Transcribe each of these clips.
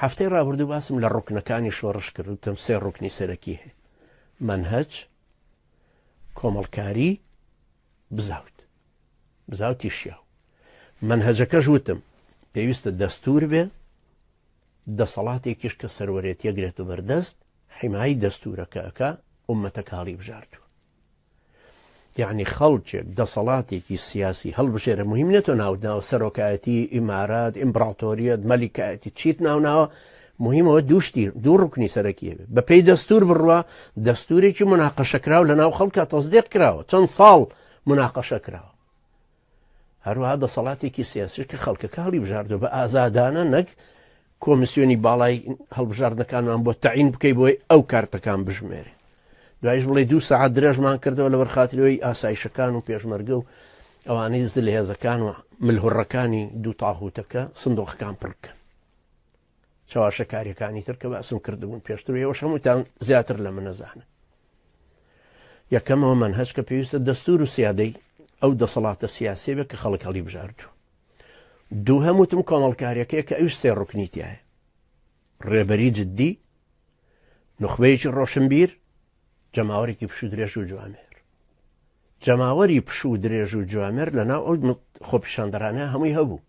هەفتەی ڕابردوو باسم لە ڕوکنەکانی شۆڕش کرد وتم سێ ڕوکنی سەرەکی هەیە مەنهەج کۆمەڵکاری بزاوت بزاوتی شیاو مەنهەجەکەش وتم پێویستە دەستور بێ دەسەڵاتێکیش کە سەروەرێتیە گرێتە بەردەست حیمایی دەستورەکە ئەکا ئومەتەکە هەڵی بژاردووە یعنی خەڵکێک دەسەڵاتێکی سیاسی هەڵبژێرە مهم نێتۆ ناوت ناوە سەرۆکایەتی ئیمارات ئیمبراتۆریەت مەلیکایەتی چیت ناوناوە مهمەوە دووشتی دوو ڕکنی سەرەکی بێ بە پێی دەستور بڕوا دەستورێکی مناقەشەکراو لە ناو خەڵکە تەزدیق کراوە چەند ساڵ مناقەشە کراوە هەروەها دەسەڵاتێکی سیاسیش کە خەڵکەکە هەڵیبژاردووە بە ئازادانە نەک کۆمیسیۆنی باڵای هەڵبژاردنەکانمان بۆ تەعین بکەی بۆی ئەو کارتەکان بژمێرێ دوایش بڵێ دوو سەعات درێژمان کردەوە لەبەر خاترەوەی ئاسایشەکان و پێشمەرگە و ئەوانەی زلهێزەکان و ملهوڕەکانی دوو تاغوتەکە سندۆقەکان پڕکەن چەواشەکاریەکانی تر کە باسم کردبوون پێشتر ئێوەش هەمووتان زیاتر لە من نەزانن یەکەمەوە مەنهەج کە پێویستە دەستور و سیادەی ئەو دەسەڵاتە سیاسی بێ کە خەڵک هەڵی بژاردوو دووهەم وتم کۆمەڵکاریەکەیە کە ئەوش سێ ڕکنی تایە ڕێبەری جددی نخبەیەکی ڕۆشنبیر جەماوەرێکی پشوو درێژ و جوامێر جەماوەری پشوو درێژ و جوامێر لە ناو ئەو خۆپیشاندەرانە هەمووی هەبوو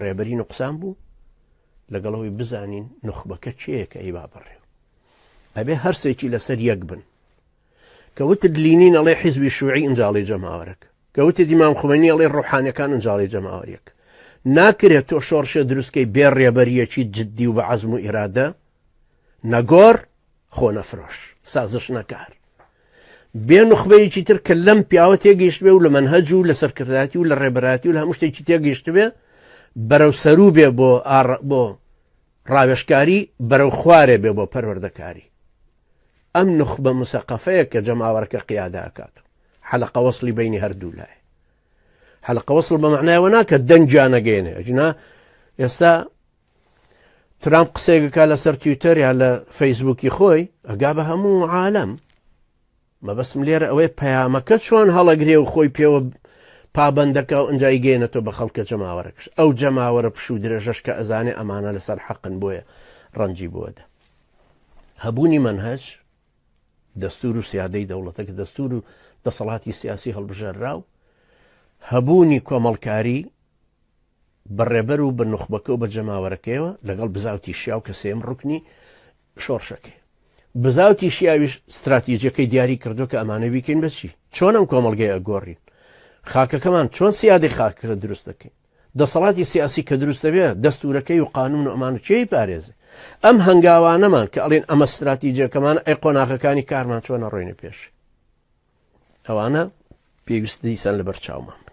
ڕێبەری نوقسان بوو لەگەڵەوەی بزانین نوخبەکە کێیە کە ئەیبا بەڕێو ئەبێ هەرسێکی لەسەر یەک بن کە وتت لینین ئەڵێ حیزبی شوعی ئینجاڵی جەماوەرەک کە وتت ئیمام خومەینی ئەڵێ ڕۆحانیەکان ئینجاڵی جەماوەریەک ناکرێت تۆ شۆڕشێ دروستکەی بێ ڕێبەریەکی جددی و بە عەزم و ئیرادە نەگۆڕ خۆ نەفرۆش سازش نەکار بێ نوخبەیەکی تر کە لەم پیاوە تێگەیشت بێ و لە مەنهەج و لە سەرکردایەتی و لە ڕێبەرایەتی و لە هەموو شتێکی تێگەیشت بێ بەرەو سەروو بێ بۆ بۆ ڕاوێژکاری بەرەو خوارێ بێ بۆ پەروەردەکاری ئەم نوخبە مسەقەفەیە کە جەماوەرەکە قیادە ئەکات حەلەقە وەصلی بینی هەردوو لای حەلەقە وەصل بە معنایەوە ناکە دەنگیان نەگەێنێ ئەجنا ئێستا ترامپ قسەیەکەکە لەسەر تویتەر یا لە فەیسبوکی خۆی ئەگا بە هەموو عالەم مەبەستم لێرە ئەوەیە پەیامەکە چۆن هەڵەگرێ و خۆی پێوە پابەندەکە و ئەنجای گەێنێتەوە بە خەڵکە جەماوەرەکەش ئەو جەماوەرە پشوو درێژەش کە ئەزانێ ئەمانە لەسەر حەقن بۆیە ڕەنجی بۆدە هەبوونی مەنهەج دەستور و سیادەی دەوڵەتەکە دەستور و دەسەڵاتی سیاسی هەڵبژێرراو هەبوونی کۆمەڵکاری بە ڕێبەر و بە نوخبەکە و بە جەماوەرەکەیەوە لەگەڵ بزاوتی شیاو کە سێم ڕکنی شۆڕشەکەی بزاوتی شیاویش ستراتیجەکەی دیاری کردو کە ئەمانە بیکەین بەچی چۆن ئەم کۆمەڵگەی ئەگۆڕین خاکەکەمان چۆن سیادی خاکەکە دروست دەکەین دەسەڵاتی سیاسی کە دروست دەبێت دەستورەکەی و قانون و ئەمان کێی پارێزێ ئەم هەنگاوانەمان کە ئەڵێن ئەمە ستراتیجەکەمان ئەی قۆناغەکانی کارمان چۆنە ڕۆینە پێش ئەوانە پێویست دیسان لەبەر چاومان.